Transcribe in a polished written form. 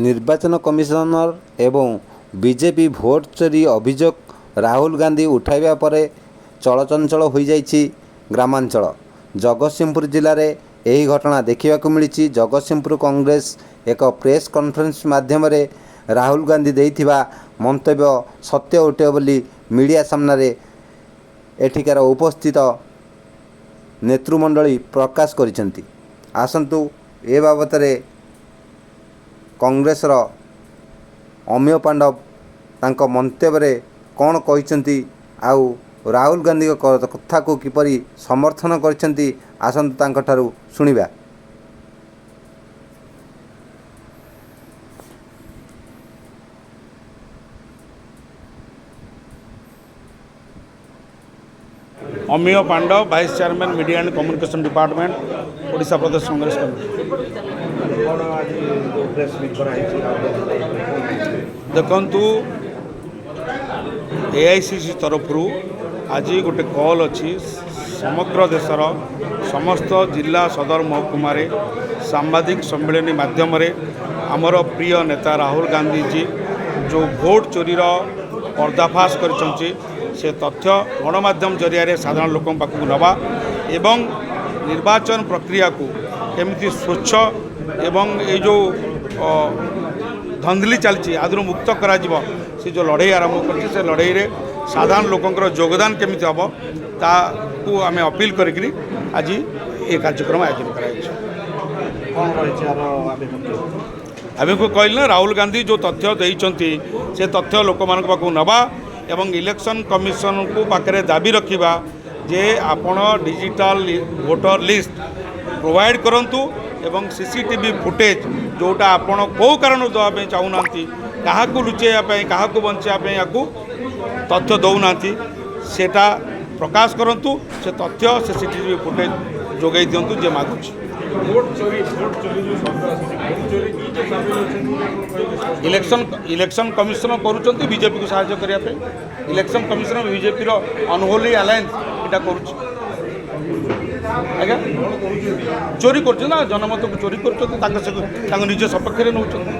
ନିର୍ବାଚନ କମିଶନର ଏବଂ BJP vote ଚୋରି ଅଭିଯୋଗ ରାହୁଲ ଗାନ୍ଧୀ ଉଠାଇବା ପରେ ଚଳଚଞ୍ଚଳ ହୋଇଯାଇଛି ଗ୍ରାମାଞ୍ଚଳ। ଜଗତସିଂହପୁର ଜିଲ୍ଲାରେ ଏହି ଘଟଣା ଦେଖିବାକୁ ମିଳିଛି। ଜଗତସିଂହପୁର କଂଗ୍ରେସ ଏକ ପ୍ରେସ୍ କନଫରେନ୍ସ ମାଧ୍ୟମରେ ରାହୁଲ ଗାନ୍ଧୀ ଦେଇଥିବା ମନ୍ତବ୍ୟ ସତ୍ୟ ଅଟେ ବୋଲି ମିଡ଼ିଆ ସାମ୍ନାରେ ଏଠିକାର ଉପସ୍ଥିତ ନେତୃମଣ୍ଡଳୀ ପ୍ରକାଶ କରିଛନ୍ତି। ଆସନ୍ତୁ, ଏ ବାବଦରେ କଂଗ୍ରେସର ଅମୀୟ ପାଣ୍ଡବ ତାଙ୍କ ମନ୍ତବ୍ୟରେ କ'ଣ କହିଛନ୍ତି ଆଉ ରାହୁଲ ଗାନ୍ଧୀଙ୍କ କଥାକୁ କିପରି ସମର୍ଥନ କରିଛନ୍ତି, ଆସନ୍ତୁ ତାଙ୍କଠାରୁ ଶୁଣିବା। Amiya Pandava, Vice Chairman, Media and Communication Department, Odisha Pradesh Congress committee. କ'ଣ ଆଜି ଯେଉଁ ପ୍ରେସ୍ ମିଟ୍ କରାହେଇଛି? ଦେଖନ୍ତୁ, ଏଆଇସିସି ତରଫରୁ ଆଜି ଗୋଟେ କଲ୍ ଅଛି। ସମଗ୍ର ଦେଶର ସମସ୍ତ ଜିଲ୍ଲା ସଦର ମହକୁମାରେ ସାମ୍ବାଦିକ ସମ୍ମିଳନୀ ମାଧ୍ୟମରେ ଆମର ପ୍ରିୟ ନେତା ରାହୁଲ ଗାନ୍ଧୀଜୀ ଯେଉଁ ଭୋଟ ଚୋରିର ପର୍ଦ୍ଦାଫାଶ କରିଛନ୍ତି, ସେ ତଥ୍ୟ ଗଣମାଧ୍ୟମ ଜରିଆରେ ସାଧାରଣ ଲୋକଙ୍କ ପାଖକୁ ନେବା ଏବଂ ନିର୍ବାଚନ ପ୍ରକ୍ରିୟାକୁ କେମିତି ସ୍ୱଚ୍ଛ ଏବଂ ଏଇ ଯେଉଁ ଧନ୍ଦଲି ଚାଲିଛି ଆଦରୁ ମୁକ୍ତ କରାଯିବ, ସେ ଯେଉଁ ଲଢ଼େଇ ଆରମ୍ଭ କରିଛି, ସେ ଲଢ଼େଇରେ ସାଧାରଣ ଲୋକଙ୍କର ଯୋଗଦାନ କେମିତି ହେବ, ତାକୁ ଆମେ ଅପିଲ କରିକିରି ଆଜି ଏ କାର୍ଯ୍ୟକ୍ରମ ଆୟୋଜନ କରାଯାଇଛି। କ'ଣ ରହିଛି ଆର ଆଭିମୁଖ୍ୟ? ଆମକୁ କହିଲେ ନା, ରାହୁଲ ଗାନ୍ଧୀ ଯେଉଁ ତଥ୍ୟ ଦେଇଛନ୍ତି, ସେ ତଥ୍ୟ ଲୋକମାନଙ୍କ ପାଖକୁ ନେବା ଏବଂ ଇଲେକ୍ସନ୍ କମିଶନକୁ ପାଖରେ ଦାବି ରଖିବା ଯେ ଆପଣ ଡିଜିଟାଲ ଭୋଟର ଲିଷ୍ଟ ପ୍ରୋଭାଇଡ଼ କରନ୍ତୁ ଏବଂ ସିସିଟିଭି ଫୁଟେଜ୍ ଯେଉଁଟା ଆପଣ କେଉଁ କାରଣରୁ ଦେବା ପାଇଁ ଚାହୁଁନାହାନ୍ତି, କାହାକୁ ଲୁଚେଇବା ପାଇଁ, କାହାକୁ ବଞ୍ଚାଇବା ପାଇଁ ୟାକୁ ତଥ୍ୟ ଦେଉନାହାନ୍ତି, ସେଟା ପ୍ରକାଶ କରନ୍ତୁ। ସେ ତଥ୍ୟ, ସେ ସିସିଟିଭି ଫୁଟେଜ୍ ଯୋଗାଇ ଦିଅନ୍ତୁ ଯିଏ ମାଗୁଛି। ଭୋଟ ଚୋରି ଯେଉଁ ଶବ୍ଦ ଆସୁଛି, ଭୋଟ ଚୋରି କିଏ କିଏ ସାମିଲ ଅଛନ୍ତି ଆପଣ କହିବେ ସ୍ପଷ୍ଟ? ଇଲେକ୍ସନ୍ କମିଶନ କରୁଛନ୍ତି ବିଜେପିକୁ ସାହାଯ୍ୟ କରିବା ପାଇଁ। ଇଲେକ୍ସନ୍ କମିଶନ ବିଜେପିର ଅନହୋଲି ଆଲାଏନ୍ସ ଏଇଟା କରୁଛି ଆଜ୍ଞା। ଚୋରି କରୁଛନ୍ତି ନା, ଜନମତକୁ ଚୋରି କରୁଛନ୍ତି, ତାଙ୍କ ନିଜ ସପକ୍ଷରେ ନେଉଛନ୍ତି।